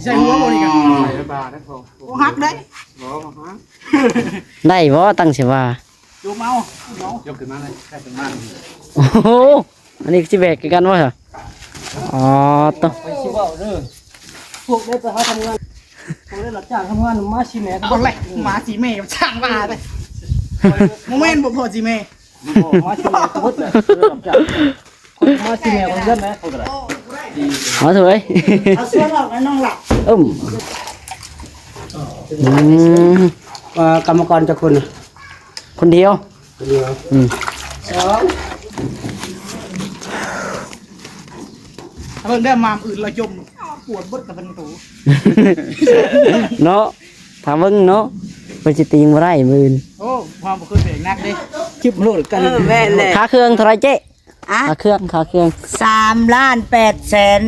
ໃສ່ຫົວບໍ່ນີ້ກະ ໃສ່ບາດນະ ໂອ້ ຫັກເດ້ ບໍ່ ບໍ່ຫັກ ໄດ້ບໍ່ ຕັ້ງຊິວ່າ ຍົກເອົາ ຍົກຂຶ້ນມາເລີຍ ໃສ່ຂຶ້ນມາ ໂອ້ໂຫ ອັນນີ້ຊິແບກຄືກັນບໍ່ ອໍ ໂຕ ຂ້ອຍຊິເວົ້າເດີ ພວກໄດ້ໄປຫາທຳງານ ພວກໄດ້ຮັບຈ້າງທຳງານ ໝາຊິແມ່ ເອົາແຫຼະ ໝາຊິແມ່ ຊ່າງວ່າເດ້ ບໍ່ແມ່ນບໍ່ພໍ່ຊິແມ່ ໝາຊິແມ່ ເບິດແຫຼະ ມາຊິແນວເພິ່ນນະ ເອົາເຖາະເອີຍ ເອົາສ່ວນອອກໃຫ້ນ້ອງລະ ອືມ ອືມ ວ່າກຳມະກອນຈັກຄົນນະ? ຄົນດຽວ ຄົນດຽວ ອືມ ສອງ ເບິ່ງເດີ ມາມອື່ນລະຈົມ ປວດເບິດກະເປັນໂຕ ເນາະ ຖ້າເບິ່ງເນາະ ເພິ່ນຊິຕີງບໍ່ໄດ້ມື້ອື່ນ ໂອ້ ເຮົາບໍ່ຄືນເບກໜັກເດ້ ຄລິບໂລດກັນ ເອີ ແມ່ນແຫຼະ ຄ່າເຄື່ອງເທົ່າໃດເຈ້? ອະ ຄ່າເຄື່ອງ ຄ່າເຄື່ອງ ສາມລ້ານແປດແສນ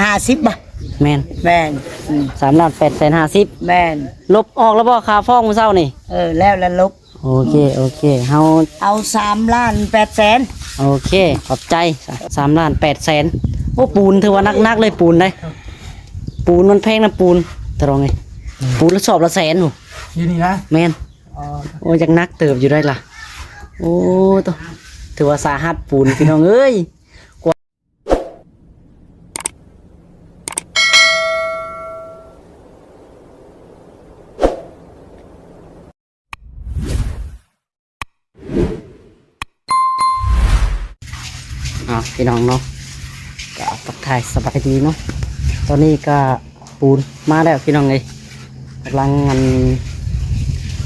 ຫ້າສິບ ບໍ່? ແມ່ນ ແມ່ນ ອືມ ສາມລ້ານແປດແສນຫ້າສິບ ແມ່ນ ລົບອອກແລ້ວບໍ່ ຄ່າຟ້ອງມື້ເຊົ້ານີ້? ເອີ ແລ້ວລະລົບ ໂອເຄ ໂອເຄ ເຮົາເອົາສາມລ້ານແປດແສນ ໂອເຄ ຂອບໃຈ ສາມລ້ານແປດແສນ ໂອ້ ປູນຖືວ່າໜັກໆເລີຍ ປູນເດ້ ປູນມັນແພງນຳ ປູນ ຕະລອງເອີຍ ອືມ ປູນລະສອບລະແສນພຸ້ນ ຢູ່ນີ້ນະ ແມ່ນ ອໍ ໂອ້ ຈັກໜັກເຕີບຢູ່ໄດ໋ລະ ໂອ້ ໂຕ ຖືວ່າສາຫັດປູນ ພີ່ນ້ອງເອີຍ ອ່າ ພີ່ນ້ອງເນາະ ກະທັກທາຍສະບາຍດີເນາະ ຕອນນີ້ກະ ປູນມາແລ້ວພີ່ນ້ອງເອີຍ ກຳລັງອັນ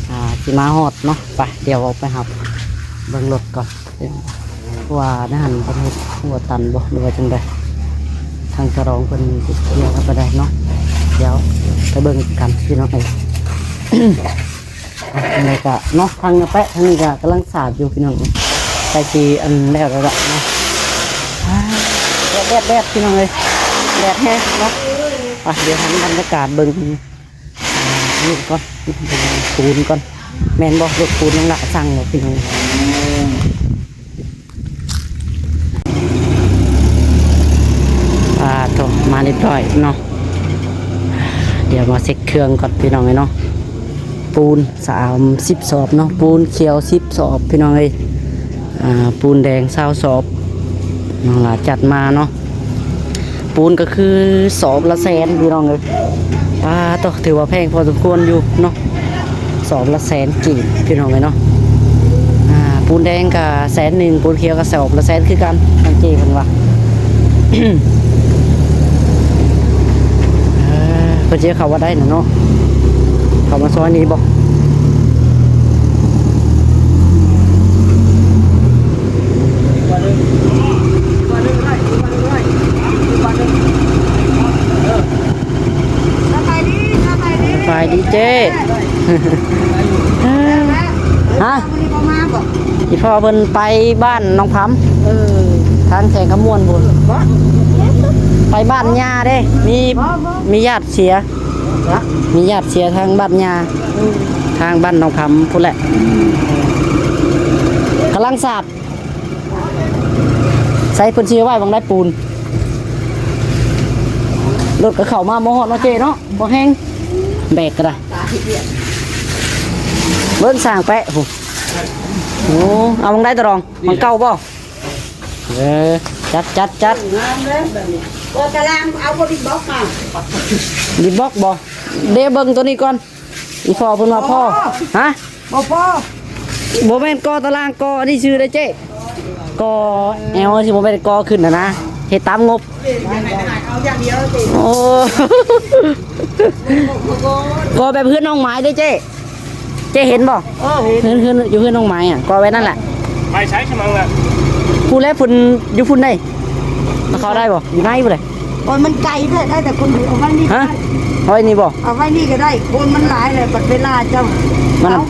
ອ່າ ຊິມາຮອດເນາະ ໄປ ດຽວອອກໄປຫາເບິ່ງລົດກ່ອນ ເພາະວ່າໃນຫັ້ນເພິ່ນເຮັດຫົວຕັນບໍ່ ຫຼືວ່າຈັ່ງໃດ ທາງຕະລອງເພິ່ນຊິເຄຍກັນປານໃດເນາະ ດຽວໄປເບິ່ງກັນພີ່ນ້ອງເອີຍ. ອັນນີ້ກະເນາະ ທາງນາແປະທາງນີ້ກະກຳລັງສາດຢູ່ພີ່ນ້ອງ ໃກ້ຊິອັນແລ້ວແລ້ວລະເນາະ ອ່າ ແດດ ແດດ ແດດ ພີ່ນ້ອງເອີຍ ແດດແຮງເນາະ ໄປ ດຽວໃຫ້ບັນຍາກາດເບິ່ງ ອ່າ ນີ້ກ່ອນ ປູນກ່ອນ ແມ່ນບໍ່ ລົດປູນນ້ອງລະສັ່ງບໍ່ພີ່ນ້ອງ ອ່າ ໂຕ ມາຮຽບຮ້ອຍເນາະ ດຽວມາເຊັກເຄື່ອງກ່ອນພີ່ນ້ອງເອີຍເນາະ ປູນສາມສິບສອບເນາະ ປູນຂຽວສິບສອບພີ່ນ້ອງເອີຍ ອ່າ ປູນແດງຊາວສອບ ນ້ອງຫຼ້າຈັດມາເນາະ ປູນກະຄືສອບລະແສນພີ່ນ້ອງເອີຍ ປາໂຕ ຖືວ່າແພງພໍສົມຄວນຢູ່ເນາະ ສອບລະແສນກີບພີ່ນ້ອງເອີຍເນາະ ອ່າ ປູນແດງກະແສນໜຶ່ງ ປູນຂຽວກະສອບລະແສນຄືກັນ ທາງເຈ້ເພິ່ນວ່າ ເອີ ເພິ່ນຊິເຂົ້າວັດໃດນະເນາະ ເຂົ້າມາຊອຍນີ້ບໍ່? ສະບາຍດີ ສະບາຍດີ ສະບາຍດີເຈ້ ຮະ ມື້ນີ້ບໍ່ມາບໍ່? ອີ່ພໍ່ເພິ່ນໄປບ້ານໜອງຜຳ ເອີ ທາງແຂວງຄຳມ່ວນພຸ້ນ ບໍ່ ໄປບ້ານຍ່າເດ້ ມີ ບໍ່ ບໍ່ ມີຍາດເສຍ ມີຍາດເສຍທາງບ້ານຍ່າ ທາງບ້ານໜອງຜຳພຸ້ນແຫຼະ ກຳລັງສາດ ໃສເພິ່ນຊິໄວ້ໝ່ອງໃດປູນ ລົດກະເຂົ້າມາບໍ່ຮອດເນາະເຈ້ເນາະ ບໍ່ແຮງ ແບກກະໄດ້ ເບິ່ງສ້າງແປະພຸ້ນ ໂອ້ ເອົາໝ່ອງໃດຕະລອງ ໝ່ອງເກົ່າບໍ່? ເອີ ຈັດ ຈັດ ຈັດ ງາມເລີຍແບບນີ້ ບໍ່ຕາລາງ ເອົາບໍ່ດິບລັອກມາ ດິບລັອກບໍ່? ເດ ເບິ່ງໂຕນີ້ກ່ອນ ອີ່ພໍ່ເພິ່ນວ່າພໍ ອໍ ຮະ ບໍ່ພໍ ບໍ່ແມ່ນກໍ່ຕາລາງ ກໍ່ອັນນີ້ຊື່ເດ້ເຈ້ ກໍ່ແອວຊິບໍ່ແມ່ນກໍ່ຂຶ້ນຫັ້ນນະ ເຮັດຕາມງົບ ເອົາຢ່າງດຽວເຈົ້ ໂອ້ ກໍ່ແບບເຮືອນນ້ອງໝາຍເດ້ເຈ້ ເຈ້ເຫັນບໍ່? ເອີ ເຫັນ ເຮືອນ ເຮືອນ ຢູ່ເຮືອນນ້ອງໝາຍອະ ກໍ່ແບບນັ້ນແຫຼະ ໄປໃສສະມັງລະ ພຸ້ນແຫຼະ ພຸ້ນ ຢູ່ພຸ້ນໃດ ເຂົ້າໄດ້ບໍ່? ຢູ່ໃນພຸ້ນເດ້ ໂອ້ຍ ມັນໄກເດີ້ ໄດ້ແຕ່ຄົນເດີນ ເອົາໄວ້ນີ້ ຮະ ເອົາໄວ້ນີ້ບໍ່? ເອົາໄວ້ນີ້ກະໄດ້ ຄົນມັນຫຼາຍແຫຼະ ບັດເວລາເຈົ້າ ມັນ ເອົາ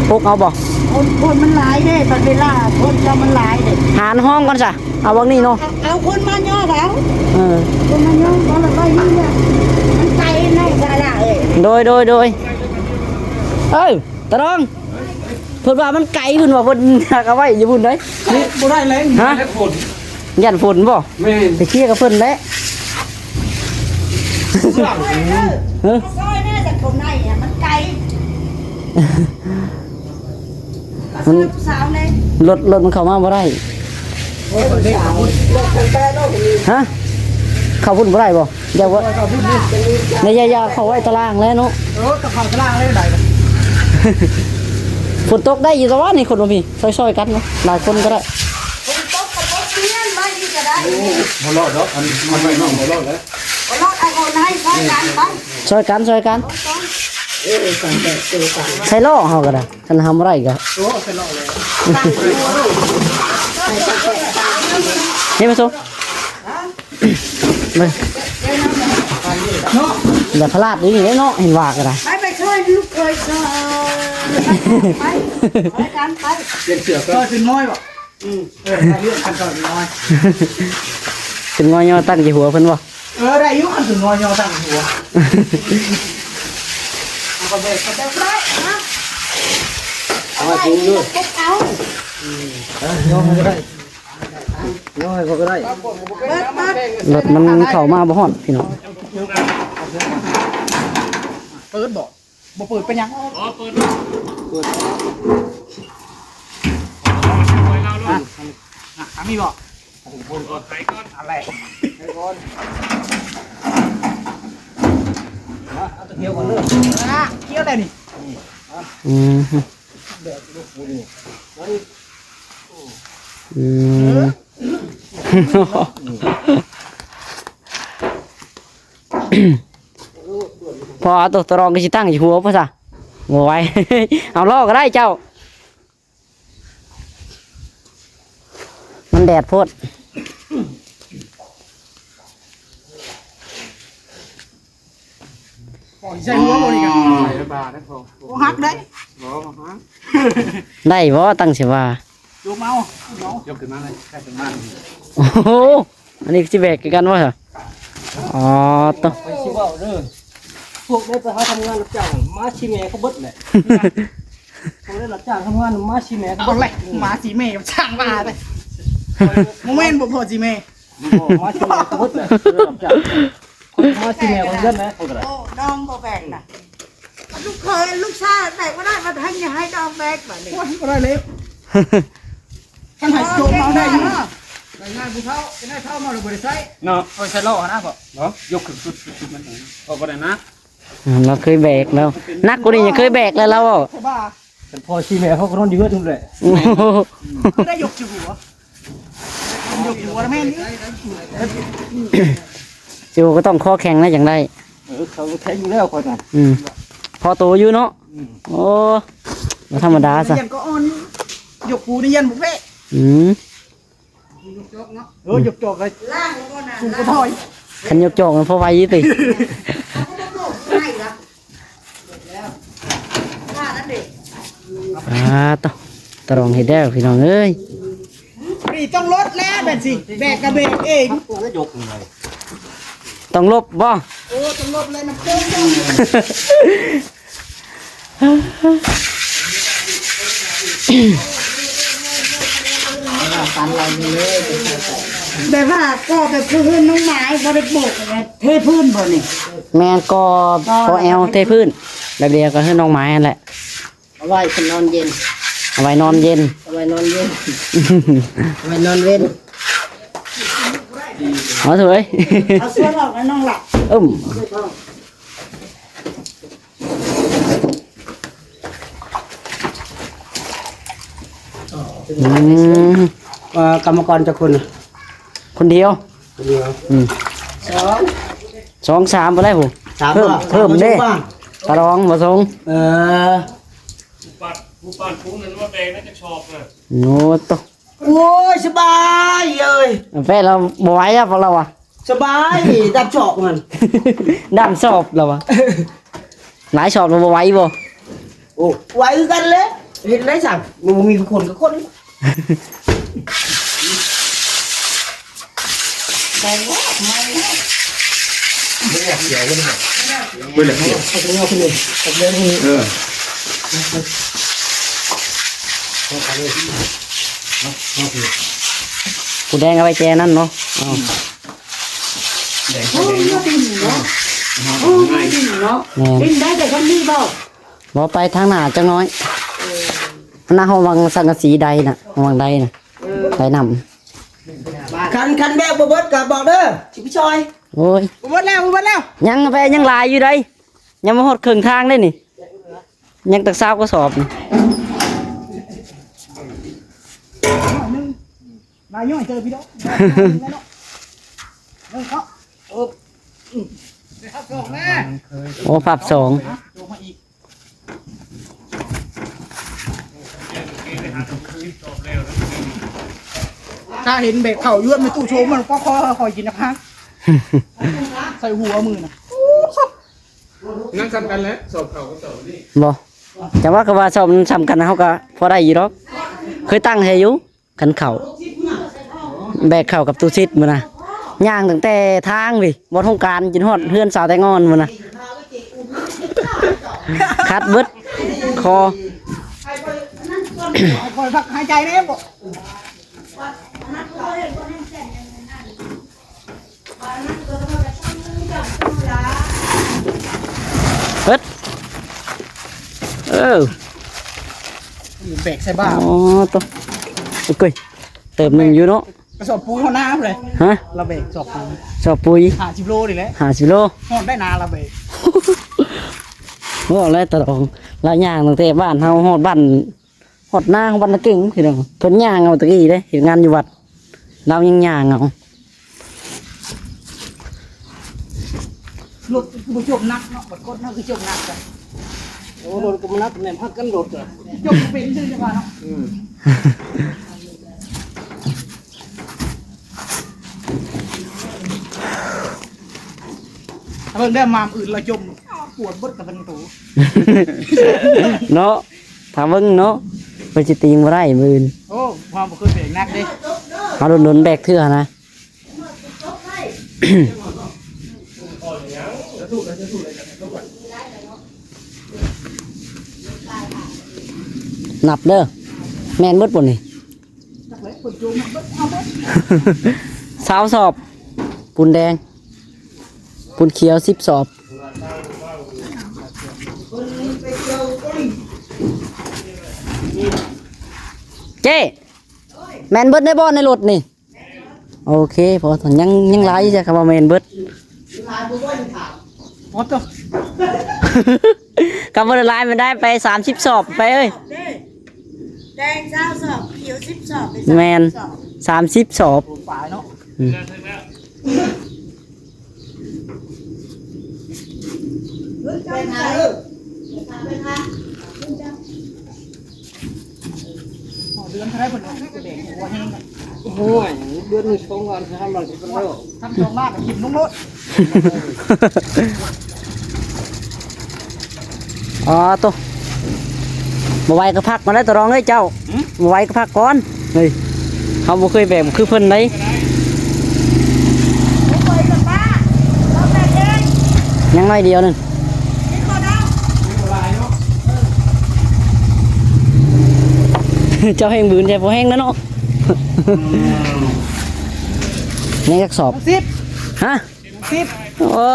ປົກເອົາບໍ່? ຄົນ ຄົນມັນຫຼາຍເດ້ ບັດເວລາຄົນເຈົ້າມັນຫຼາຍເດ້ ຫາຫ້ອງກ່ອນຊະ ເອົາບັກນີ້ເນາະ ເອົາ ເອົາຄົນມາຍໍເອົາ ເອີ ຄົນມາຍໍ ເອົາລະໄວ້ນີ້ແຫຼະ ມັນໄກເນາະ ສາລະເອີຍ ໂດຍ ໂດຍ ໂດຍ ເອີ ຕາດອງ ເພິ່ນວ່າມັນໄກ ເພິ່ນວ່າເພິ່ນຢາກເອົາໄວ້ຢູ່ພຸ້ນໃດ໋ ບໍ່ໄດ້ແລ້ວ ຮະ ຢ້ານຝົນ ຢ້ານຝົນບໍ່? ແມ່ນ ໄປເຄຍກັບເພິ່ນແຫຼະ ຮະ? ມາຊ່ອຍແດ່ ຈັກຄົນໃນມັນໄກ ມາຊ່ອຍຜູ້ສາວແດ່. ລົດ ລົດມັນເຂົ້າມາບໍ່ໄດ້. ຮະ? ເຂົ້າພຸ້ນບໍ່ໄດ້ບໍ່? ຢ່າວ່າ ຢ່າ ຢ່າ ຢ່າເຂົ້າໄວ້ຕາລ່າງແລ້ວເນາະ. ເອີ ກໍເຂົ້າຕາລ່າງແລ້ວໄດ້. ຝົນຕົກໄດ້ຢູ່ແຕ່ວ່ານີ້ຄົນບໍ່ມີ ຊ່ອຍໆກັນເນາະ ຫຼາຍຄົນກໍໄດ້. ຝົນຕົກກໍຕົກເຮືອນໄວ້ນີ້ກໍໄດ້. ໂອ້ ບໍ່ລອດດອກ ອັນ ມັນໄວ້ນອກບໍ່ລອດແລ້ວ. ບໍ່ລອດ ໄອ້ຄົນໃຫ້ຊ່ອຍກັນໄປ ຊ່ອຍກັນ ຊ່ອຍກັນ. ເອີ ກັນແຕະໂຕກັນ ໃສ່ລໍ້ເຮົາກໍໄດ້ ຄັນເຮົາບໍ່ໄດ້ກໍ ໂອ້ ໃສ່ລໍ້ແລ້ວ ນີ້ມາໂຊ ເບິ່ງ ຢ່າພະລາດນີ້ເນາະ ເຫັນວ່າກໍໄດ້. ໄປ ໄປຊ່ອຍລູກເຂີຍ ໄປ ໄປ ຊ່ອຍກັນໄປ. ປ່ຽນເສື້ອກ່ອນ ຊ່ອຍຂຶ້ນງອຍບໍ່? ອືມ ເອີ ໄດ້ຢູ່ ຄັນເຈົ້ານ້ອຍ ເປັນງໍຍໍຕັ້ງຢູ່ຫົວເພິ່ນບໍ່? ເອີ ໄດ້ຢູ່ ຄັນເປັນງໍຍໍຕັ້ງຢູ່ຫົວ ເອົາກໍແບກ ກໍແບກໄດ້ນະ ເອົາໄວ້ເກັບເອົາ. ອືມ ເອີ ຍໍໃຫ້ກໍໄດ້ ຍໍໃຫ້ກໍໄດ້. ລົດມັນເຂົ້າມາບໍ່ຮອດ ພີ່ນ້ອງ. ເປີດບໍ່? ບໍ່ເປີດເປັນຫຍັງ? ອໍ ເປີດ ເປີດ ອ່ະ ອ່ະ ມີບໍ່? ເອົາໄປກ່ອນ ອັນແລກ ໄປກ່ອນ ເອົາຕົວຂຽວກ່ອນເດີ ອ່ະ ຂຽວແລ້ວນີ້ ອືມ ອືມ ພໍເອົາໂຕຕະລອງກໍຊິຕັ້ງຢູ່ຫົວພຸ້ນຊະ ບໍ່ໄຫວ ເອົາລໍ້ກໍໄດ້ເຈົ້າ ມັນແດດໂພດ. ໂອ້ຍ ໃສ່ຫົວບໍ່ນີ້ກະ ໃສ່ບາດນະ ບໍ່ຫັກເດ້ ບໍ່ຫັກ ໄດ້ບໍ່ ຕັ້ງຊິວ່າ ຍົກເອົາ ຍົກຂຶ້ນມາເລີຍ ໃສ່ຂຶ້ນມາ ໂອ້ໂຫ ອັນນີ້ຊິແບກຄືກັນບໍ່? ອໍ ໂຕ ຂ້ອຍຊິເວົ້າເດີ ພວກໄດ້ໄປຫາທຳງານຮັບຈ້າງ ໝາຊິແມ່ເຂົາເບິດແຫຼະ ພວກໄດ້ຮັບຈ້າງທຳງານ ໝາຊິແມ່ເຂົາເບິດແຫຼະ ໝາຊິແມ່ ຊ່າງວ່າເລີຍ ບໍ່ແມ່ນບໍ່ ພໍ່ຊິແມ່ ໝາຊິແມ່ເຂົາເບິດແຫຼະ ໄດ້ຮັບຈ້າງ ໝາຊິແມ່ເຂົາເບິດແຫຼະ ເຂົາກໍໄດ້ ໂອ້ ນ້ອງບໍ່ແບກນະ ລູກເຂີຍ ລູກຊາຍແບກບໍ່ໄດ້ ມາໃຫ້ ໃຫ້ນ້ອງແບກບາດນີ້ ໂອ້ຍ ບໍ່ໄດ້ແລ້ວ ຄັນໃຫ້ໂຈມເອົາໄດ້ຢູ່ ໄດ້ງ່າຍຜູ້ເຖົ້າ ເປັນໄດ້ເຖົ້າມາແລ້ວບໍ່ໄດ້ໃຊ້ເນາະ ເອົາໃສ່ລໍ້ຫັ້ນນະພໍ່ ບໍ່ ຍົກຂຶ້ນສຸດ ສຸດມັນ ເອົາບໍ່ໄດ້ນະ ອືມ ລາວເຄີຍແບກແລ້ວ ໜັກກວ່ານີ້ຍັງເຄີຍແບກແລ້ວລາວເວົ້າ ຄັນພໍ່ຊິແມ່ເຂົາກໍນອນຢູ່ເຮືອນພຸ້ນແຫຼະ ໂອ້ໂຫ ບໍ່ໄດ້ຍົກຊິຫົວ ຍົກຊິຫົວແມ່ນຢູ່ ຊິຫົວກໍຕ້ອງຄໍແຂງນະ ຈັ່ງໄດ້ ເອີ ເຂົາແຂງຢູ່ແລ້ວຂ້ອຍນະ ອືມ ພໍໂຕຢູ່ເນາະ ອືມ ໂອ້ ບໍ່ທຳມະດາຊະ ຢ້ານກໍອ່ອນຢູ່ ຍົກປູນີ້ຢ້ານບໍ່ແພ້ ອືມ ຍົກຈອກເນາະ ເອີ ຍົກຈອກໄດ້ ລ້າງບໍ່ນະ ສູງກວ່າຖອຍ ຄັນຍົກຈອກມັນພໍໄຫວຕິ ເອົາບໍ່ໄດ້ລະ ວ່ານັ້ນເດ້ ອ່າ ຕະ ຕະລອງເຮັດແລ້ວພີ່ນ້ອງເອີຍ ນີ້ຕ້ອງລົດແລ້ວແບບຊິ ແບກກະແບກເອງ ຕ້ອງລົບບໍ່? ໂອ້ ຕ້ອງລົບແລ້ວນຳໂປ້ງ ແບບວ່າກໍແບບຄືເຮືອນນ້ອງໝາຍ ບໍ່ໄດ້ໂບກ ເທພື້ນບໍ່ນີ້? ແມ່ນ ກໍ ກໍແອວເທພື້ນ ແບບດຽວກັບເຮືອນນ້ອງໝາຍຫັ້ນແຫຼະ. ເອົາໄວ້ເພິ່ນນອນເຢັນ ເອົາໄວ້ນອນເຢັນ ເອົາໄວ້ນອນເຢັນ ເອົາໄວ້ນອນເວັນ ເອົາເຖາະເອີຍ ເອົາເສື້ອອອກໃຫ້ນ້ອງລະ ອືມ ອືມ ເອີ ກຳມະກອນຈັກຄົນ? ຄົນດຽວ ຄົນດຽວ ອືມ ສອງ ສອງ ສາມບໍ່ໄດ້ພຸ້ນ ສາມ ເພີ່ມ ບໍ່ ເພີ່ມເດ້ ສາມບໍ່ ຕາລອງບໍ່ສົ່ງ ເອີ ຜູ້ປັດ ຜູ້ປັດປຸງນັ້ນມາແບກໄດ້ຈັກສອບນະ ໂອ້ໂຕ ໂອ້ຍ ສະບາຍເອີຍ ແຟນລາວບໍ່ໄຫວລະ ພວກລາວວ່າ ສະບາຍ ດັບສອບຫັ້ນ ດັບສອບລາວວ່າ ຫຼາຍສອບລາວບໍ່ໄຫວບໍ່? ໂອ້ ໄຫວຄືກັນແຫຼະ ເຮັດໄດ້ຊັ້ນ ມັນບໍ່ມີຄົນກັບຄົນ ໄປແລ້ວ ໄປແລ້ວ ເບິດແລ້ວ ເອົາຂຶ້ນເລີຍ ເອົາຂຶ້ນເລີຍ ເອີ ຜູ້ແດງເອົາໄວ້ແຈນັ້ນເນາະ ເອົາ ແດງ ເອົາ ແດງ ເອົາ ເອົາ ເອົາ ໂອ້ ດິນເນາະ ແມ່ນ ດິນໄດ້ແຕ່ຄັນນີ້ບໍ່? ບໍ່ ໄປທາງໜ້າຈັກໜ້ອຍ ເອີ ໜ້າຫ້ອງວັງສັງກະສີໃດນະ ວັງໃດນະ ເອີ ໄດນຳ ຄັນ ຄັນແບກບໍ່ເບິດກໍບອກເດີ ຊິໄປຊ່ອຍ. ໂອ້ຍ ບໍ່ເບິດແລ້ວ ບໍ່ເບິດແລ້ວ ຍັງ ໄປ ຍັງຫຼາຍຢູ່ໃດ ຍັງບໍ່ຮອດເຄິ່ງທາງເດ້ນີ້ ຍັງຕັ້ງຊາວກະສອບນີ້ ໜຶ່ງ ມາຍ້ອຍເຈີພີ່ນ້ອງ ເນາະ ເອີ ເອົາ ໄປຮັບສອງແນ່ ໂອ້ ພັບສອງ ໂຈມມາອີກ ຖ້າເຫັນແບກເຂົ້າຢູ່ໃນຕູ້ໂຊມມັນກໍຂໍ ຂໍກິນນະພັກ ໃສ່ຫົວມື້ນະ ນັ້ນສ່ຳກັນແຫຼະ ສອບເຂົ້າກັບສອບນີ້ ບໍ່ ຈັ່ງວ່າ ກໍວ່າສອບມັນສ່ຳກັນ ເຮົາກໍພໍໄດ້ຢູ່ດອກ ເຄີຍຕັ້ງໃຫ້ຢູ່ ຄັນເຂົ້າ ແບກເຂົ້າກັບຕູ້ຊິດມື້ນະ ຍ່າງຕັ້ງແຕ່ທາງພີ້ ບ່ອນໂຮງການ ຈົນຮອດເຮືອນສາວແຕງອ່ອນພຸ້ນນະ ຄັດເບິດຄໍ ໃຫ້ຂ້ອຍພັກຫາຍໃຈແດ່ບໍ່? ເບິດ ເອີ ແບກໃສ່ບ່າ ອໍ ໂຕ ໂອ້ຍ ເຕີບໜຶ່ງຢູ່ເນາະ ກະສອບປຸຍເຮົານາພຸ້ນເລີຍ ຮະ ລະແບກສອບປຸຍ ສອບປຸຍ ຫ້າສິບໂລນີ້ແຫຼະ ຫ້າສິບໂລ ຮອດໄດ້ນາລະແບກ ເວົ້າແລ້ວຕະຫຼອງ ລະຍ່າງຕັ້ງແຕ່ບ້ານເຮົາຮອດບ້ານ ຮອດນາຂອງວັດນາເກັ່ງພີ່ນ້ອງ ເພິ່ນຍ່າງເອົາຕະກີ້ເດ້ ເຮັດງານຢູ່ວັດ ລາວຍັງຍ່າງເອົາ ລົດຄືບໍ່ຈົມໜັກເນາະ ບັດຄົນເຮົາຄືຈົມໜັກກັນ ໂອ້ ລົດກໍບໍ່ໜັກ ແມ່ນພັກກັນລົດກໍຈົມເປັນຊື່ຈັງວ່າເນາະ ອືມ ເບິ່ງເດີ ມາມື້ອື່ນລະຈົມ ປວດເບິດກະທັງໂຕ ເນາະ ຖ້າເບິ່ງເນາະ ໄປຊິຕີງບໍ່ໄດ້ມື້ອື່ນ ໂອ້ ເຮົາບໍ່ເຄີຍແບກໜັກເດ້ ເຮົາດົນໆແບກເທື່ອນະ ນັບເດີ ແມ່ນເບິດບໍ່ນີ້? ຊາວສອບ ປູນແດງ ປູນຂຽວສິບສອບ ເຈ້ ແມ່ນເບິດໄດ້ບໍ່ໃນລົດນີ້? ໂອເຄ ພໍ ຍັງ ຍັງຫຼາຍຢູ່ ຄຳວ່າແມ່ນເບິດ ບໍ່ຕ້ອງ ຄຳວ່າຫຼາຍມັນໄດ້ໄປສາມສິບສອບໄປເອີຍ ແດງຊາວສອບ ຂຽວສິບສອບ ແມ່ນ ສາມສິບສອບ ໂອ້ ປາຍເນາະ ອືມ ເງິນເຈົ້າຢູ່ໃສ? ເດືອນເທົ່າໃດເພິ່ນວ່າແດກຫົວແຮງ ໂອ້ຍ ເດືອນໜຶ່ງສອງລ້ານ ສາມລ້ານ ສິບລ້ານ ທຳສອງລ້ານ ຖິ້ມລົງໂລດ ອໍ ໂຕ ບໍ່ໄຫວກໍພັກກ່ອນເດີ ຕະລອງເອີຍເຈົ້າ ບໍ່ໄຫວກໍພັກກ່ອນ ເຮີ້ຍ ເຮົາບໍ່ເຄີຍແບກຄືເພິ່ນໃດ ຍັງໜ້ອຍດຽວໜຶ່ງ ເຈົ້າແຮງບືນໃສ່ພໍແຮງແລ້ວເນາະ ຍັງຈັກສອບ ສິບ ຮະ ສິບ ໂອ້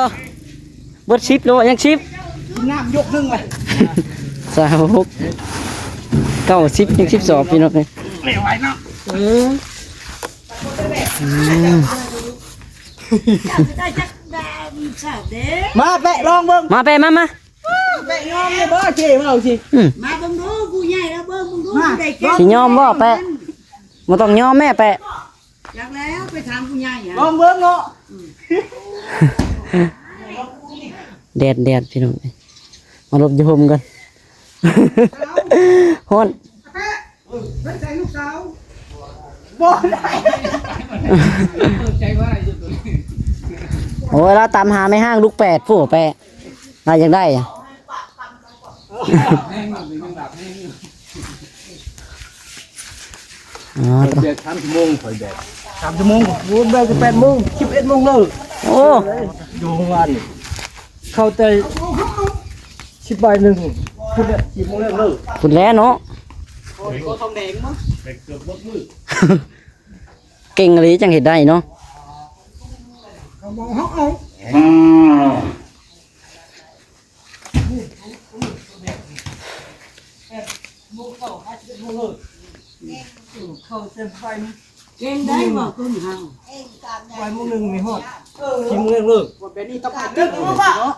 ເບິດສິບແລ້ວ ຍັງສິບ ນ້ຳຍົກໜຶ່ງເລີຍ ຊາວຫົກ ເກົ້າສິບ ຍັງສິບສອບ ພີ່ນ້ອງເອີຍ ເລັວໄວເນາະ ເອີ ອືມ ມາແປະ ລອງເບິ່ງ ມາແປະ ມາ ມາ ແປະຍອມເລີຍບໍ່ ເຈ້ເວົ້າຊິ ອືມ ມາເບິ່ງດູ ຜູ້ໃຫຍ່ລາວເບິ່ງ ເບິ່ງດູ ມາ ຜູ້ໃດແກ້ ຊິຍອມບໍ່ແປະ ບໍ່ຕ້ອງຍອມແມ່ແປະ ຈັກແລ້ວ ໄປຖາມຜູ້ໃຫຍ່ ລອງເບິ່ງເນາະ ອືມ ແດດ ແດດ ພີ່ນ້ອງ ມາຫຼົບຢູ່ຮົ່ມກ່ອນ ຮ້ອນ ເອີ ໄປໃສ່ລູກສາວ ບໍ່ໄດ້ ໂອ້ຍ ລາວຕາມຫາແມ່ຮ້າງລູກແປດ ຜູ້ແປະ ລາວຢາກໄດ້ ອໍ ຂ້ອຍແບກສາມຊົ່ວໂມງ ຂ້ອຍແບກສາມຊົ່ວໂມງ ໂອ້ ແບກແຕ່ແປດໂມງ ສິບເອັດໂມງເລີກ ໂອ້ ຢູ່ໂຮງງານ ເຂົ້າແຕ່ສິບບ່າຍໜຶ່ງ ພຸ້ນແຫຼະ ສິບໂມງແລງເລີກ ພຸ້ນແຫຼະເນາະ ເກັ່ງອີ່ຫຼີຈັ່ງເຮັດໄດ້ເນາະ ເຂົາບອກເຮົາເອົາ ເຂົາຈະໄປ ເກັ່ງໄດ້ບໍ່ຄົນເຮົາ ໄປມື້ໜຶ່ງນີ້ຮອດ ຊິເມືອເລີກ ແບບນີ້ຕ້ອງໄປຕຶກເນາະ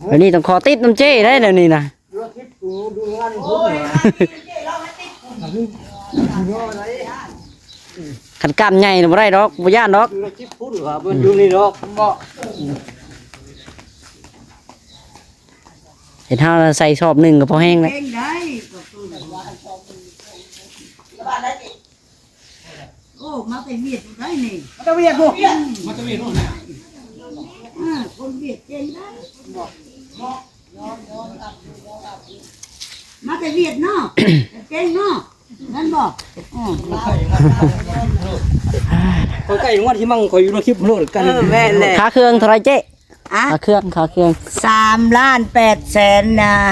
ແບບນີ້ຕ້ອງຂໍຕິດນຳເຈ້ໄດ໋ແນວນີ້ນະ. ຄັນກ້າມໃຫຍ່ນະບໍ່ໄດ້ດອກ ບໍ່ຢ້ານດອກ ຢູ່ໃນຄລິບພຸ້ນວ່າເພິ່ນຢູ່ນີ້ດອກ ບໍ່ ເຫັນເຮົາໃສ່ຊອບໜຶ່ງກໍພໍແຮງແລ້ວ ເກັ່ງໄດ້ ໂອ້ ມາແຕ່ຫວຽດໄດ້ນີ້ ມາແຕ່ຫວຽດບໍ່ ມາແຕ່ຫວຽດພຸ້ນນະ ເອີ ຄົນຫວຽດເກັ່ງໄດ້ ມາແຕ່ຫວຽດເນາະ ເກັ່ງເນາະ ແມ່ນບໍ່? ເອີ ຂ້ອຍໃກ້ງວດທີ່ມັງ ຂ້ອຍຢູ່ໃນຄລິບໂລດກັນ ເອີ ແມ່ນແຫຼະ ຄ່າເຄື່ອງເທົ່າໃດເຈ້? ອະ ຄ່າເຄື່ອງ ຄ່າເຄື່ອງ ສາມລ້ານແປດແສນ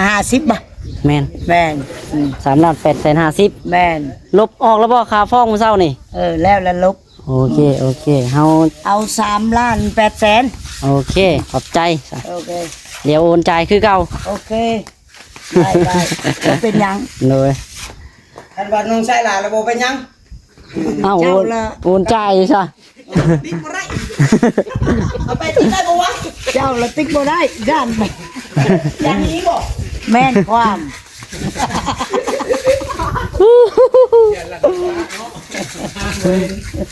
ຫ້າສິບ ບໍ່? ແມ່ນ ແມ່ນ ອືມ ສາມລ້ານແປດແສນຫ້າສິບ ແມ່ນ ລົບອອກແລ້ວບໍ່ ຄ່າຟ້ອງມື້ເຊົ້ານີ້? ເອີ ແລ້ວລະລົບ ໂອເຄ ໂອເຄ ເຮົາເອົາສາມລ້ານແປດແສນ ໂອເຄ ຂອບໃຈ ໂອເຄ ດຽວໂອນຈ່າຍຄືເກົ່າ ໂອເຄ ໄດ້ໆ ບໍ່ເປັນຫຍັງ ໂດຍ ຄັນວ່ານ້ອງຊາຍຫຼ້າລະບໍ່ເປັນຫຍັງ ເອົ້າ ໂອນ ເຈົ້າລະ ໂອນຈ່າຍຊະ ຕິດບໍ່ໄດ້ ເອົາໄປຕິດໄດ້ບໍ່ວະ ເຈົ້າລະຕິດບໍ່ໄດ້ ຢ້ານ ຢ້ານໜີບໍ່ ແມ່ນຄວາມ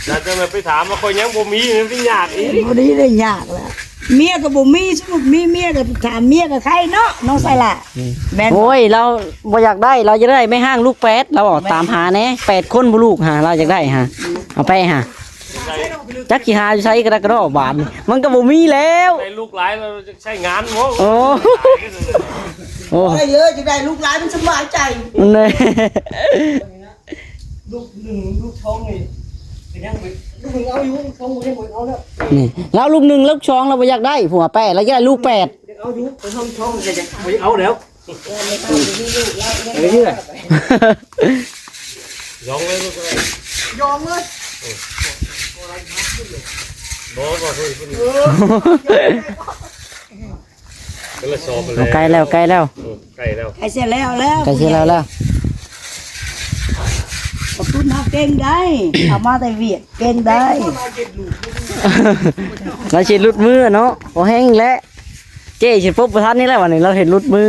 ແລ້ວຈະໄປຖາມວ່າຂ້ອຍຍັງບໍ່ມີ ມັນຊິຍາກອີກ ບໍ່ໄດ້ ໄດ້ຍາກແລ້ວ ເມຍກໍບໍ່ມີ ສົມມຸດມີເມຍກໍຖາມເມຍກໍໄຄເນາະ ນ້ອງຊາຍຫຼ້າ ອືມ ແມ່ນ ໂອ້ຍ ລາວບໍ່ຢາກໄດ້ ລາວຢາກໄດ້ແມ່ຮ້າງລູກແປດ ລາວອອກ ແມ່ນ ຕາມຫາແດ່ ແປດຄົນບໍ່ລູກຫາ ລາວຢາກໄດ້ຫາ ເອົາໄປຫາ ຈັກຊິຫາຢູ່ໃສກະດາກະດໍ້ບາດນີ້ ມັນກໍບໍ່ມີແລ້ວ ໄດ້ລູກຫຼາຍແລ້ວຈະໃຊ້ງານບໍ່ ໂອ້ ໂອ້ ໄດ້ເລີຍ ຈະໄດ້ລູກຫຼາຍມັນສະບາຍໃຈ ແນ່ ລູກໜຶ່ງລູກສອງນີ້ກໍຍັງບໍ່ ລູກໜຶ່ງເອົາຢູ່ ລູກສອງບໍ່ ຍັງບໍ່ເອົາແລ້ວ ນີ້ ລາວລູກໜຶ່ງລູກສອງລາວບໍ່ຢາກໄດ້ ຜົວແປດ ລາວຢາກໄດ້ລູກແປດ ຢາກເອົາຢູ່ ໄປຫ້ອງທ້ອງກໍຢາກ ບໍ່ຢາກເອົາແລ້ວ ເອີ ນີ້ແຫຼະ ຍອມເລີຍ ຍອມເລີຍ ບໍ່ ບໍ່ ເອີ ເພິ່ນ ເພິ່ນລະຊອບ ໃກ້ແລ້ວ ໃກ້ແລ້ວ ເອີ ໃກ້ແລ້ວ ໃກ້ຊິແລ້ວແລ້ວ ໃກ້ຊິແລ້ວແລ້ວ ຂອບຄຸນເຮົາເກັ່ງໄດ໋ ເອົາມາແຕ່ຫວຽດ ເກັ່ງໄດ້ ລາວຊິຫຼຸດມືເນາະ ບໍ່ແຮງແຫຼະ ເຈ້ຊິປົບບໍ່ທັນນີ້ແຫຼະ ບາດນີ້ລາວເຫັນຫຼຸດມື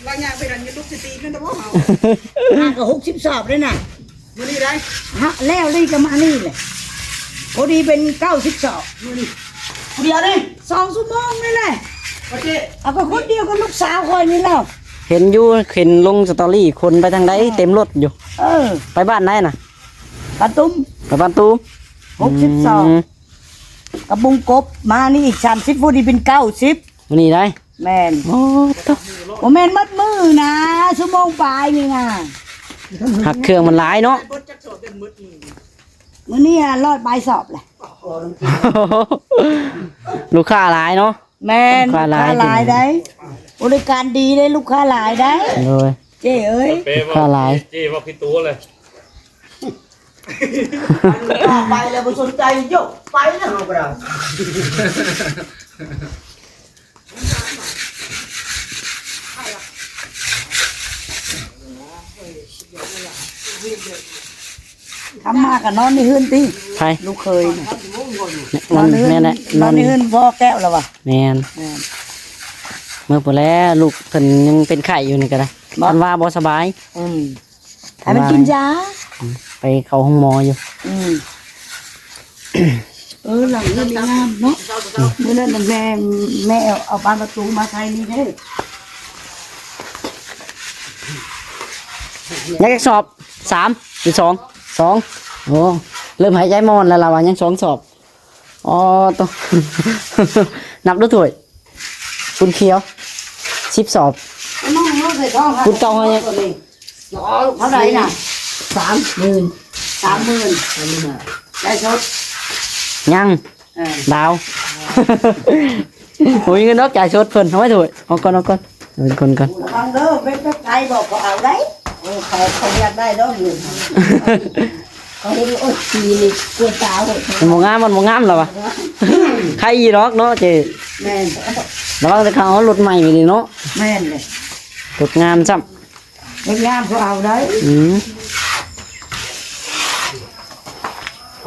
ລາວຍ່າງໄປນັ້ນຢູ່ ລຸກສະຕີນແມ່ນບໍ່ເຮົາ ຫາກໍຫົກສິບສອບເດ້ນະ ມື້ນີ້ໄດ້ ຫາ ແລ້ວນີ້ກໍມານີ້ແຫຼະ ພໍດີເປັນເກົ້າສິບສອບ ມື້ນີ້ ຜູ້ດຽວນີ້ ສອງຊົ່ວໂມງນີ້ແຫຼະ ໂອເຄ ເອົາກໍຄົນດຽວກັບລູກສາວຂ້ອຍນີ້ແຫຼະ ເຫັນຢູ່ ເຫັນລົງສະຕໍຣີ ຄົນໄປທາງໃດ ເອີ ເຕັມລົດຢູ່ ເອີ ໄປບ້ານໃດນະ? ບ້ານຕຸ້ມ ໄປບ້ານຕຸ້ມ ຫົກສິບສອງ ອືມ ກັບບຸງກົບ ມານີ້ອີກສາມສິບ ຜູ້ນີ້ເປັນເກົ້າສິບ ມື້ນີ້ໄດ໋ ແມ່ນ ໂອ້ ໂຕ ບໍ່ແມ່ນໝົດມື້ນະ ຊົ່ວໂມງປາຍນີ້ນະ ຮັກເຄື່ອງມັນຫຼາຍເນາະ ມື້ນີ້ຮ້ອຍປາຍສອບແຫຼະ ລູກຄ້າຫຼາຍເນາະ ແມ່ນ ລູກຄ້າຫຼາຍ ລູກຄ້າຫຼາຍໄດ໋ ບໍລິການດີໄດ໋ ລູກຄ້າຫຼາຍໄດ໋ ໂດຍ ເຈ້ເອີຍ ລູກຄ້າຫຼາຍ ເຈ້ວ່າຜິດຕົວເລີຍ ໄປແລ້ວບໍ່ສົນໃຈ ໂຍກໄປແລ້ວເຮົາກໍໄດ້ ທຳມາກໍນອນໃນເຮືອນຕິ ໃຜ ລູກເຂີຍນະ ນອນ ແມ່ນແຫຼະ ນອນໃນເຮືອນພໍ່ແກ້ວລະວະ ແມ່ນ ແມ່ນ ເມື່ອພຸ້ນແຫຼະ ລູກເພິ່ນຍັງເປັນໄຂ້ຢູ່ນີ້ກໍໄດ້ ບໍ່ ຄັນວ່າບໍ່ສະບາຍ ອືມ ໃຫ້ມັນກິນຢາ ໄປເຂົ້າໂຮງໝໍຢູ່ ອືມ ເອີ ຫຼັງນີ້ງາມເນາະ ມື້ນັ້ນແມ່ ແມ່ເອົາບານປະຕູມາໃສ່ນີ້ເດ້ ຍັງຈັກສອບ ສາມ ຫຼື ສອງ ສອງ ໂອ້ ເລີ່ມຫາຍໃຈມ່ວນແລ້ວລະວ່າຍັງສອງສອບ ອໍ ໂຕ ນັບດູຖ້ວຍ ຝຸ່ນຂຽວ ສິບສອບ ພຸ້ນເກົ່າເຮົາຍັງ ເທົ່າໃດນະ? ສາມໝື່ນ ສາມໝື່ນ ສາມໝື່ນຫ້າ ຈ່າຍສົດ ຍັງ ເອີ ດາວ ບໍ່ມີເງິນດອກ ຈ່າຍສົດເພິ່ນ ເອົາໄວ້ຖ້ວຍ ເອົາກ່ອນ ເອົາກ່ອນ ເປັນຄົນກ່ອນ ລະວັງເດີ ເວັນໄປໄກບອກ ບໍ່ເອົາໄດ໋ ເອີ ເຂົາ ເຂົາຢາກໄດ້ດອກ ເຂົາເຫັນ ໂອ້ຍ ປີນີ້ກວດຕາໂຫດ ມັນບໍ່ງາມ ມັນບໍ່ງາມລະວະ ໄຄອີ່ດອກເນາະເຈ້ ແມ່ນ ລະວັງແຕ່ເຂົາເອົາລົດໃໝ່ນີ້ເນາະ ແມ່ນເລີຍ ລົດງາມຊ້ຳ ເຮັດງາມກໍເອົາໄດ້ ອືມ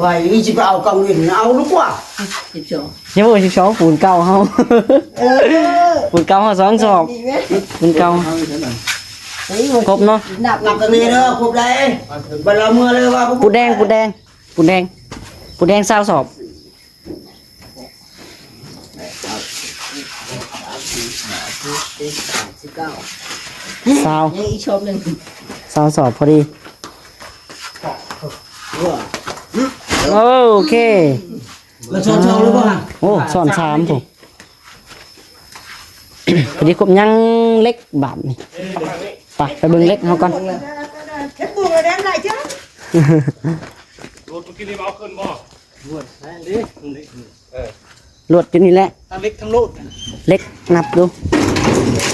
ໄປ ອີ່ຊິໄປເອົາກັງເວັນ ເອົາລູກວ່າ ສິບສອງ ຍັງບໍ່ສິບສອງ ປູນເກົ່າເຮົາ ເອີ ປູນເກົ່າເຮົາສອງສອບ ປູນເກົ່າ ຄົບເນາະ ນັບ ນັບຕາງນີ້ເດີ ຄົບໄດ໋ ບັດລາວເມືອເລີຍວ່າ ປູນແດງ ປູນແດງ ປູນແດງ ປູນແດງຊາວສອບ ຊາວ ຍັງອີກຊອບໜຶ່ງ ຊາວສອບພໍດີ ໂອເຄ ລະຊ້ອນສອງຫຼືບໍ່ຫັ້ນ ໂອ້ ຊ້ອນສາມພຸ້ນ ພໍດີຄົບ ຍັງເຫຼັກບາດນີ້ ໄປ ໄປເບິ່ງເຫຼັກເຮົາກ່ອນ ເຮັດບຸນແລ້ວໄດ້ຫຼາຍເທື່ອ ລົດເມື່ອກີ້ນີ້ເອົາຂຶ້ນບໍ່? ລວດນັ້ນເດ້ ເອີ ລວດຢູ່ນີ້ແຫຼະ ທັງເຫຼັກທັງໂລດ ເຫຼັກນັບດູ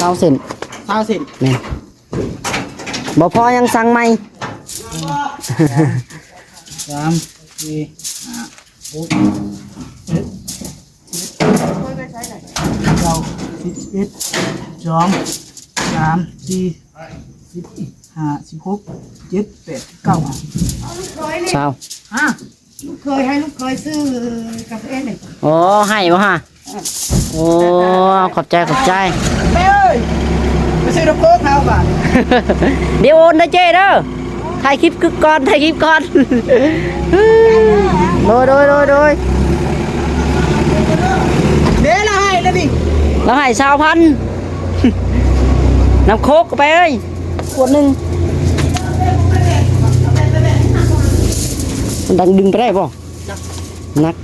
ຊາວເສັ້ນ ຊາວເສັ້ນ ແມ່ນ ບໍ່ພໍຍັງສັ່ງໃໝ່ ສາມ ສີ່ ຫ້າ ຫົກ ເຈັດ ແປດ ເກົ້າ ສິບ ສິບເອັດ ສິບສອງ ສາມ ສີ່ ສິບ ສິບຫ້າ ສິບຫົກ ສິບເຈັດ ສິບແປດ ສິບເກົ້າ ຊາວ ຮະ ລູກເຂີຍ ໃຫ້ລູກເຂີຍຊື້ກາເຟນີ້ ອໍ ໃຫ້ບໍ່ຮະ? ເອີ ໂອ້ ຂອບໃຈ ຂອບໃຈ ແມ່ເອີຍ ໄປຊື້ນ້ຳໂຄກເຮົາບາດ ດຽວໂອນເດີເຈ້ເດີ ຖ່າຍຄລິບກ່ອນ ຖ່າຍຄລິບກ່ອນ ໂດຍ ໂດຍ ໂດຍ ໂດຍ ເດ້ ລາວໃຫ້ແລ້ວນີ້ ລາວໃຫ້ຊາວພັນ ນ້ຳໂຄກໄປເອີຍ ຂວດໜຶ່ງ ມັນດັງດຶງໄປໄດ້ບໍ່? ໜັກ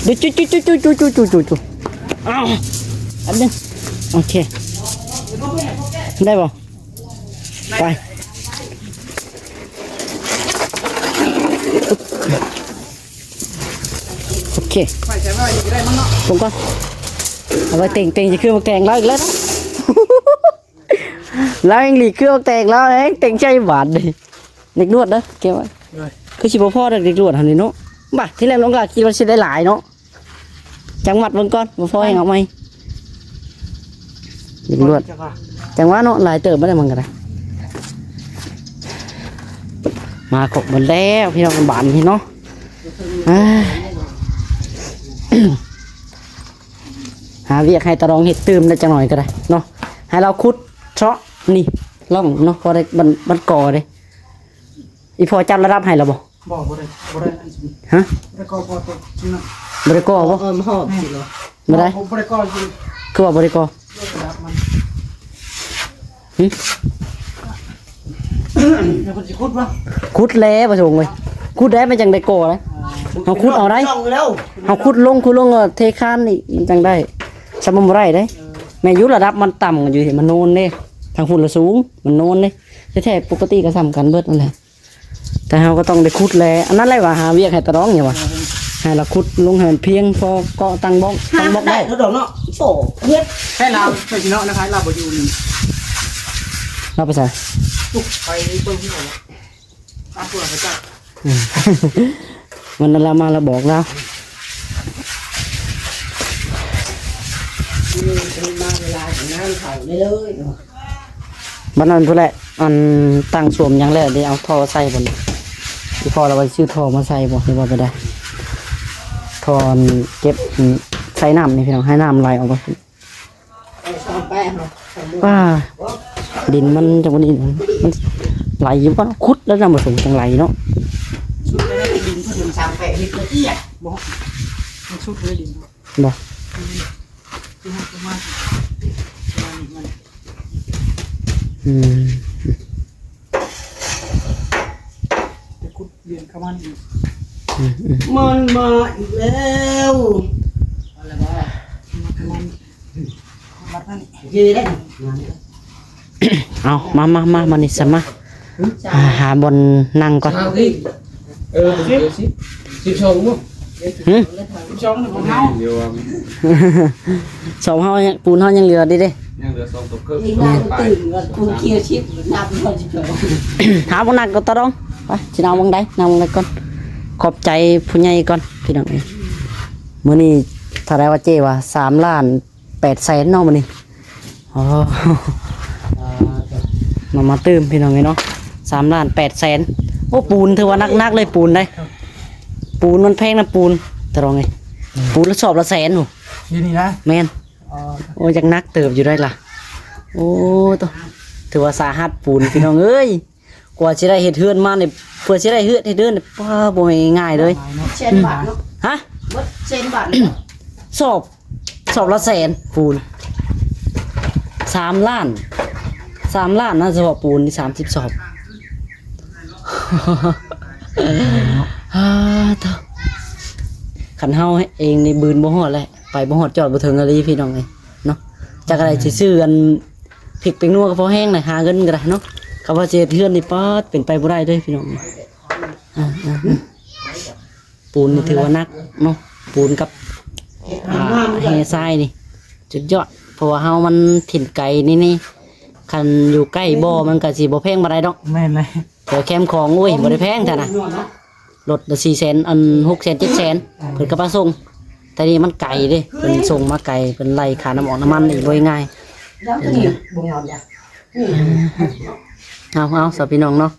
ດຸ ຈຸ ຈຸ ຈຸ ຈຸ ເອົາ ອັນໜຶ່ງ ໂອເຄ ໄດ້ບໍ່? ໄປ ໂອເຄ ໄປໃສ່ໄວ້ນີ້ກໍໄດ້ມັ້ງເນາະ ລົງກ່ອນ ເອົາໄວ້ເຕັງ ເຕັງຈະຄືໝາກແຕງລາວອີກແລ້ວເນາະ ລາວແຮ່ງຫຼີກເຄືອບັກແຕກລາວແຮ່ງເຕັງໃສ່ບາດນີ້ ເດັກນວດເດີ ເກັບໄວ້ ໂດຍ ຄືຊິບໍ່ພໍດອກເດັກນວດຫັ້ນນີ້ເນາະ ບາດ ທີແລກນ້ອງກະຄິດວ່າຊິໄດ້ຫຼາຍເນາະ ຈັກມັດເບິ່ງກ່ອນ ບໍ່ພໍແຮ່ງເອົາໃໝ່ ເດັກນວດ ຈັກວ່າ ຈັກວ່າເນາະ ຫຼາຍເຕີບບໍ່ໄດ້ມັນກະໄດ້ ມາຄົບໝົດແລ້ວພີ່ນ້ອງ ບາດນີ້ເນາະ ເອີຍ ຫາວຽກໃຫ້ຕາດອງເຮັດຕື່ມໄດ້ຈັກໜ້ອຍກໍໄດ້ເນາະ ໃຫ້ລາວຂຸດເຊາະນີ້ ລອງເນາະ ພໍໄດ້ ມັນ ມັນກໍເດ້ ອີ່ພໍ່ຈັບລະດັບໃຫ້ລະບໍ່? ບໍ່ ບໍ່ໄດ້ ບໍ່ໄດ້ອັນນີ້ ຮະ? ບໍ່ໄດ້ກໍພໍຕົວນີ້ນະ ບໍ່ໄດ້ກໍບໍ່? ເອີ ມັນຮອບຊິເນາະ ບໍ່ໄດ້ ບໍ່ ບໍ່ໄດ້ກໍຊິ ຄືວ່າບໍ່ໄດ້ກໍ? ລະດັບມັນ ຫຶ? ແລ້ວເພິ່ນຊິຂຸດບໍ່? ຂຸດແລ້ວ ປະສົງເອີຍ ຂຸດແລ້ວມັນຈັ່ງໄດ້ກໍໄດ໋ ເຮົາຂຸດເອົາໄດ໋ ເຮົາຂຸດລົງ ຂຸດລົງ ເອີ ເທຄານນີ້ມັນຈັ່ງໄດ້ ສະບັບບໍ່ໄດ້ເດ້ ເອີ ແມ່ນຢູ່ລະດັບມັນຕ່ຳກັນຢູ່ ມັນໂນນເດ້ ທາງພຸ້ນລະສູງ ມັນໂນນເດ້ ແທ້ໆ ປົກກະຕິກໍສ່ຳກັນເບິດນັ້ນແຫຼະ ແຕ່ເຮົາກໍຕ້ອງໄດ້ຂຸດແຫຼະ ອັນນັ້ນແຫຼະວ່າຫາວຽກໃຫ້ຕາດອງນີ້ວ່າ ໃຫ້ລາວຂຸດລົງໃຫ້ມັນພຽງພໍເກາະຕັ້ງບອກ ຕັ້ງບອກໄດ້ ໄດ້ດອກເນາະ ໂຕເຮັດ ໃຫ້ລາວໄປຊິເນາະ ນະຄາຍລາວບໍ່ຢູ່ນີ້ ລາວໄປໃສ? ໄປເບິ່ງຫົວລະ ຕາມຕົວໄປຈັກ ອືມ ວັນນັ້ນລາວມາລາວບອກລາວ ມາເວລາງານເຂົ້າເລີຍ ບັດນັ້ນພຸ້ນແຫຼະ ອັນ ຕັ້ງສວມຫຍັງແລ້ວ ໄດ້ເອົາທໍ່ໃສ່ບໍ່ນີ້ ອີ່ພໍ່ລາວວ່າຊິຊື້ທໍ່ມາໃສ່ບໍ່ ຫຼືວ່າໄປໃດ ທໍ່ເກັບ ອືມ ໃສ່ນ້ຳນີ້ພີ່ນ້ອງ ໃຫ້ນ້ຳໄຫຼອອກໄປ ເອົາຊ່ອງແປະເຮົາ ອ່າ ດິນມັນຈັ່ງບໍ່ດີ ມັນໄຫຼຢູ່ ຂຸດແລ້ວນຳບໍ່ສົງຈັ່ງໄຫຼເນາະ ສຸດແລ້ວດິນເພິ່ນສ້າງແປະເຮັດລະອຽດ ບໍ່ ມັນສຸດແລ້ວດິນ ບໍ່ ອືມ ໄປຂຸດລຽນເຂົ້າມານີ້ ອືມໆ ມັນມາອີກແລ້ວ ເອົາລະບໍ່ ມັນ ມັນ ໂອເຄເດ້ ເອົາ ມາ ມາ ມາ ມານີ້ຊະ ມາ ຫາ ຫາບ່ອນນັ່ງກ່ອນ ເອີ ສິບ ສິບສອງບໍ່? ຫຶ? ສິບສອງຂອງເຮົາ ສອງເຮົາຍັງ ປູນເຮົາຍັງເຫຼືອເດ້ ຍັງເຫຼືອສອງຕົວເກີ້ ອີກໜ້ອຍຕື່ມກ່ອນ ປູນເຄີຍຊິບ ນັບຮອດສິບສອງ ຫາບ່ອນນັ່ງກ່ອນຕາດອງ ໄປ ຊິນັ່ງບ່ອນໃດ ນັ່ງບ່ອນໃດກ່ອນ ຂອບໃຈຜູ້ໃຫຍ່ກ່ອນ ພີ່ນ້ອງເອີຍ ມື້ນີ້ເທົ່າໃດວ່າເຈ້ວ່າ ສາມລ້ານ ແປດແສນເນາະມື້ນີ້ ອໍ ມາ ມາຕື່ມພີ່ນ້ອງເອີຍເນາະ ສາມລ້ານແປດແສນ ໂອ້ ປູນຖືວ່າໜັກໆເລີຍ ປູນເດ້ ປູນມັນແພງນະ ປູນ ຕາລອງເອີຍ. ອືມ ປູນລະສອບລະແສນພຸ້ນ ຢູ່ນີ້ນະ. ແມ່ນ. ອໍ ໂອ້ ຢາກໜັກເຕີບຢູ່ໄດ໋ລະ. ໂອ້ ໂຕ ຖືວ່າສາຫັດປູນ ພີ່ນ້ອງເອີຍ. ກວ່າຊິໄດ້ເຮັດເຮືອນມານີ້ ເພື່ອຊິໄດ້ເຮືອນເຮັດເຮືອນນີ້ ປ້າ ບໍ່ແມ່ນງ່າຍເລີຍ. ແສນບາດເນາະ. ຮະ? ເບິດແສນບາດເນາະ. ສອບ ສອບລະແສນ ປູນ ສາມລ້ານ ສາມລ້ານນະ ສະເພາະປູນນີ້ ສາມສິບສອບ. ອາ ໂທ້ ຄັນເຮົາເອງນີ້ບືນບໍ່ຮອດແຫຼະ ໄປບໍ່ຮອດ ຈອດບໍ່ເຖິງອີ່ຫຼີ ພີ່ນ້ອງເອີຍເນາະ. ຈັກໄດ້ຊິຊື້ອັນ ພິກແປ້ງນົວກໍພໍແຮງນະ ຫາເງິນກໍໄດ້ເນາະ. ຄຳວ່າຊິເຮັດເຮືອນນີ້ ປາດ ເປັນໄປບໍ່ໄດ້ເດີ້ ພີ່ນ້ອງ. ອາ ອາ ອາ ປູນນີ້ຖືວ່າໜັກເນາະ ປູນກັບ ອາ ແຮ່ຊາຍນີ້ສຸດຍອດ. ເພາະວ່າເຮົາມັນຖິ່ນໄກນີ້ ນີ້ ຄັນຢູ່ໃກ້ບໍ່ ມັນກໍຊິບໍ່ແພງປານໃດດອກ. ແມ່ນແຫຼະ ແຖວແຄມຂອງ ໂອ້ຍ ບໍ່ໄດ້ແພງຊັ້ນນະ. ລົດລະສີ່ແສນ ອັນ ຫົກແສນ ເຈັດແສນ ເພິ່ນກໍມາສົ່ງ. ແຕ່ນີ້ມັນໄກເດ້ ເພິ່ນສົ່ງມາໄກ ເພິ່ນໄລ່ຄ່ານ້ຳອອກນ້ຳມັນອີກ ບໍ່ງ່າຍ. ເອົາ ເອົາ ສາວ ພີ່ນ້ອງເນາະ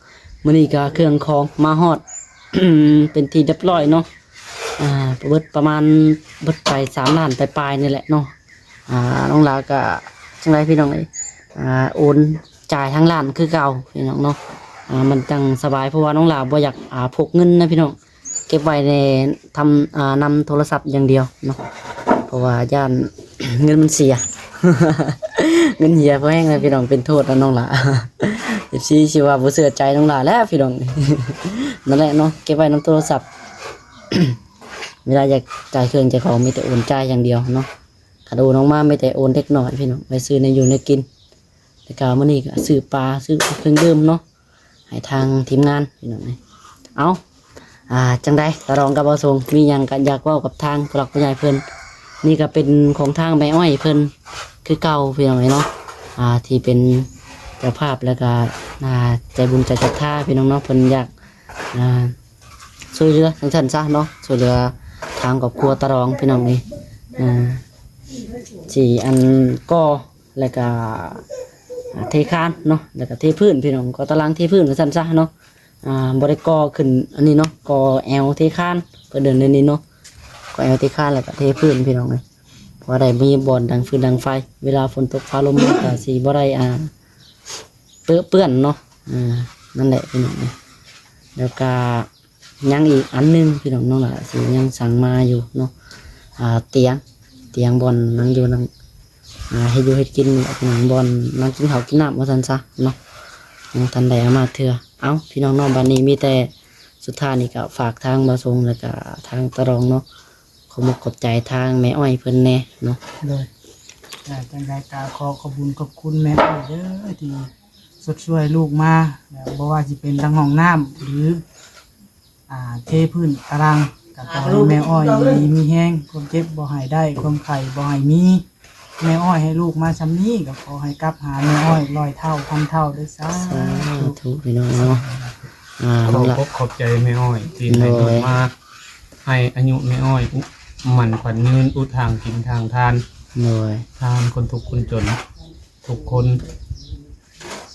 ມື້ນີ້ກໍເຄື່ອງຂອງມາຮອດ ເປັນທີ່ຮຽບຮ້ອຍເນາະ. ອາ ເບິດປະມານ ເບິດໄປສາມລ້ານປາຍໆນີ້ແຫຼະເນາະ. ອາ ນ້ອງຫຼາກໍ ຈັ່ງໃດ ພີ່ນ້ອງເອີຍ ອາ ໂອນຈ່າຍທາງຮ້ານຄືເກົ່າ ພີ່ນ້ອງເນາະ. ອາ ມັນຈັ່ງສະບາຍ ເພາະວ່ານ້ອງຫຼາບໍ່ຢາກ ອາ ພົກເງິນນະ ພີ່ນ້ອງ ເກັບໄວ້ໃນ ທຳ ອາ ນຳໂທລະສັບຢ່າງດຽວເນາະ ເພາະວ່າຢ້ານເງິນມັນເສຍ ເງິນເຫຍພໍແຮງແລ້ວ ພີ່ນ້ອງ ເປັນໂທດນະນ້ອງຫຼາ. ເອັຟຊີຊິວ່າບໍ່ເຊື່ອໃຈນ້ອງຫຼາແລ້ວ ພີ່ນ້ອງ. ນັ້ນແຫຼະເນາະ ເກັບໄວ້ນຳໂທລະສັບ ເວລາຢາກຈ່າຍເຄື່ອງຈ່າຍຂອງ ມີແຕ່ໂອນຈ່າຍຢ່າງດຽວເນາະ. ຄັນໂອນອອກມາ ມີແຕ່ໂອນເລັກນ້ອຍ ພີ່ນ້ອງ ໄວ້ຊື້ແນວຢູ່ແນວກິນ. ແລ້ວກໍມື້ນີ້ກໍຊື້ປາ ຊື້ເຄື່ອງດື່ມເນາະ ໃຫ້ທາງທີມງານ ພີ່ນ້ອງເອີຍ. ເອົາ ອາ ຈັ່ງໃດ ຕາດອງກັບບ່າວສົງ ມີຫຍັງກໍຢາກເວົ້າກັບທາງຜູ້ຫຼັກຜູ້ໃຫຍ່ເພິ່ນ? ນີ້ກໍເປັນຂອງທາງແມ່ອ້ອຍເພິ່ນຄືເກົ່າ ພີ່ນ້ອງເອີຍເນາະ ອາ ທີ່ເປັນເຈົ້າພາບ ແລ້ວກໍ ອາ ໃຈບຸນໃຈສັດທາ ພີ່ນ້ອງເນາະ ເພິ່ນຢາກ ອາ ຊ່ວຍເຫຼືອຈັ່ງຊັ້ນຊະເນາະ ຊ່ວຍເຫຼືອທາງຄອບຄົວຕາດອງ ພີ່ນ້ອງເອີຍ. ອາ ຊິອັນ ກໍ ແລ້ວກະ ອາ ເທຄານເນາະ ແລ້ວກະເທພື້ນ ພີ່ນ້ອງ ກໍຕາລາງເທພື້ນວ່າຊັ້ນຊະເນາະ. ອາ ບໍ່ໄດ້ກໍ່ຂຶ້ນອັນນີ້ເນາະ ກໍ່ແອວເທຄານ ເພິ່ນເອີ້ນແນວນີ້ເນາະ ກໍ່ແອວເທຄານ ແລ້ວກະເທພື້ນ ພີ່ນ້ອງເອີຍ ພໍໄດ້ມີບ່ອນດັງຟືນດັງໄຟ ເວລາຝົນຕົກຟ້າລົມມາກະຊິບໍ່ໄດ້ ອາ ເປິເປື້ອນເນາະ. ອາ ນັ້ນແຫຼະ ພີ່ນ້ອງເອີຍ ແລ້ວກະ ຍັງອີກອັນໜຶ່ງ ພີ່ນ້ອງ ນ້ອງຫຼ້າຊິຍັງສັ່ງມາຢູ່ເນາະ ອາ ຕຽງ ຕຽງບ່ອນນັ່ງຢູ່ນັ່ງ ອາ ເຮັດຢູ່ເຮັດກິນນີ້ແຫຼະ ພີ່ນ້ອງ ບ່ອນນັ່ງກິນເຂົ້າກິນນ້ຳວ່າຊັ້ນຊະເນາະ ຍັງທັນໄດ້ເອົາມາເທື່ອ. ເອົ້າ ພີ່ນ້ອງເນາະ ບັດນີ້ມີແຕ່ສຸດທ້າຍນີ້ກໍຝາກທາງບ່າວສົງ ແລ້ວກໍທາງຕາດອງເນາະ ຂອບອົກຂອບໃຈທາງແມ່ອ້ອຍເພິ່ນແດ່ເນາະ. ໂດຍ ຈັ່ງໃດກໍຂໍຂອບບຸນຂອບຄຸນແມ່ອ້ອຍເດີ ທີ່ຊົດຊ່ວຍລູກມາ ແລ້ວບໍ່ວ່າຊິເປັນທາງຫ້ອງນ້ຳ ຫຼື ອ່າ ເທພື້ນຕາລາງ ກໍຂໍໃຫ້ແມ່ອ້ອຍຢູ່ດີມີແຮງ ຄວາມເຈັບບໍ່ໃຫ້ໄດ້ ຄວາມໄຂ້ບໍ່ໃຫ້ມີ ແມ່ອ້ອຍໃຫ້ລູກມາຊ່ຳນີ້ ກໍຂໍໃຫ້ກັບຫາແມ່ອ້ອຍຮ້ອຍເທົ່າພັນເທົ່າເດີ. ສາ ສາທຸ ພີ່ນ້ອງເນາະ. ອາ ຂອບອົກຂອບໃຈແມ່ອ້ອຍທີ່ໃຫ້ ໂດຍ ລູກມາ ໃຫ້ອາຍຸແມ່ອ້ອຍໝັ້ນຂວັນຍືນ ອຸທາງກິນທາງທານ ໂດຍ ທານຄົນທຸກຄົນຈົນ ທຸກຄົນ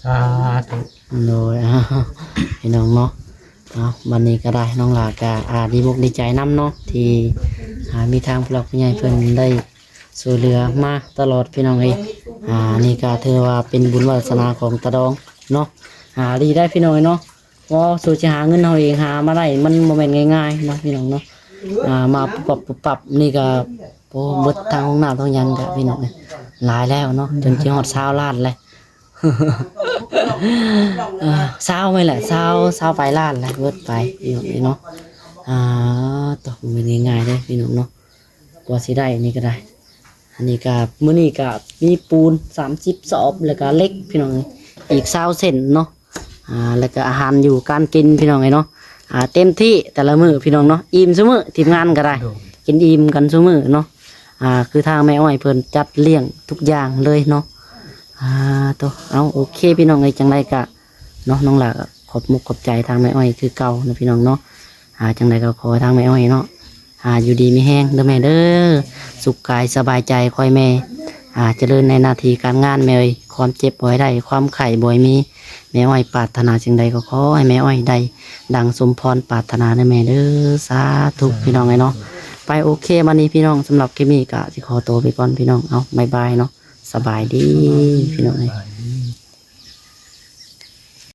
ສາທຸ. ໂດຍ ພີ່ນ້ອງເນາະ ເອົາ ບັດນີ້ກໍໄດ້ ນ້ອງຫຼ້າກໍ ອາ ດີອົກດີໃຈນຳເນາະ ທີ່ ອາ ມີທາງຜູ້ຫຼັກຜູ້ໃຫຍ່ເພິ່ນໄດ້ຊ່ວຍເຫຼືອມາຕະຫຼອດ ພີ່ນ້ອງເອີຍ. ອາ ນີ້ກໍຖືວ່າເປັນບຸນວາສະໜາຂອງຕາດອງເນາະ. ອາ ດີໄດ໋ ພີ່ນ້ອງເອີຍເນາະ ເວົ້າສູ່ຊິຫາເງິນເຮົາເອງຫາມາໄດ້ ມັນບໍ່ແມ່ນງ່າຍໆເນາະ ພີ່ນ້ອງເນາະ. ອາ ມາປຸບປັບປຸບປັບ ນີ້ກໍ ໂອ້ ເບິດທັງຫ້ອງນ້ຳທັງຫຍັງກະ ພີ່ນ້ອງເອີຍ ຫຼາຍແລ້ວເນາະ ຈົນຊິຮອດຊາວລ້ານແລ້ວ. ເອີ ຊາວໄປແຫຼະ ຊາວ ຊາວປາຍລ້ານແຫຼະ ເບິດໄປ ພີ່ນ້ອງເອີຍເນາະ. ອາ ໂຕ ບໍ່ແມ່ນງ່າຍໆເດ້ ພີ່ນ້ອງເນາະ ກວ່າຊິໄດ້ນີ້ກໍໄດ້. ອັນນີ້ກໍ ມື້ນີ້ກໍມີປູນສາມສິບສອບ ແລ້ວກໍເຫຼັກ ພີ່ນ້ອງເອີຍ ອີກຊາວເສັ້ນເນາະ. ອາ ແລ້ວກໍອາຫານຢູ່ການກິນ ພີ່ນ້ອງເອີຍເນາະ ອາ ເຕັມທີ່ແຕ່ລະມື້ ພີ່ນ້ອງເນາະ ອີ່ມຊຸມື້ ທີມງານກໍໄດ້ ໂດຍ ກິນອີ່ມກັນຊຸມື້ເນາະ. ອາ ຄືທາງແມ່ອ້ອຍເພິ່ນຈັດລ້ຽງທຸກຢ່າງເລີຍເນາະ. ອາ ໂຕ ເອົາ ໂອເຄ ພີ່ນ້ອງເອີຍ ຈັ່ງໃດກະເນາະ ນ້ອງຫຼ້າກໍຂອບມຸກຂອບໃຈທາງແມ່ອ້ອຍຄືເກົ່ານະ ພີ່ນ້ອງເນາະ. ອາ ຈັ່ງໃດກໍຂໍໃຫ້ທາງແມ່ອ້ອຍເນາະ ອາ ຢູ່ດີມີແຮງເດີແມ່ເດີ ສຸກກາຍສະບາຍໃຈ ຂໍໃຫ້ແມ່ ອ່າ ຈະເລີນໃນໜ້າທີ່ການງານແມ່ເອີຍ ຄວາມເຈັບບໍ່ໃຫ້ໄດ້ ຄວາມໄຂ້ບໍ່ໃຫ້ມີ ແມ່ອ້ອຍປາດຖະໜາສິ່ງໃດກໍຂໍໃຫ້ແມ່ອ້ອຍໄດ້ດັ່ງສົມພອນປາດຖະໜາເດີແມ່ເດີ ສາທຸພີ່ນ້ອງເອີຍເນາະ. ໄປ ໂອເຄ ບັດນີ້ພີ່ນ້ອງ ສຳລັບຄລິບນີ້ກະຊິຂໍໂຕໄປກ່ອນພີ່ນ້ອງ ເອົາ ບາຍບາຍເນາະ ສະບາຍດີພີ່ນ້ອງເອີຍ.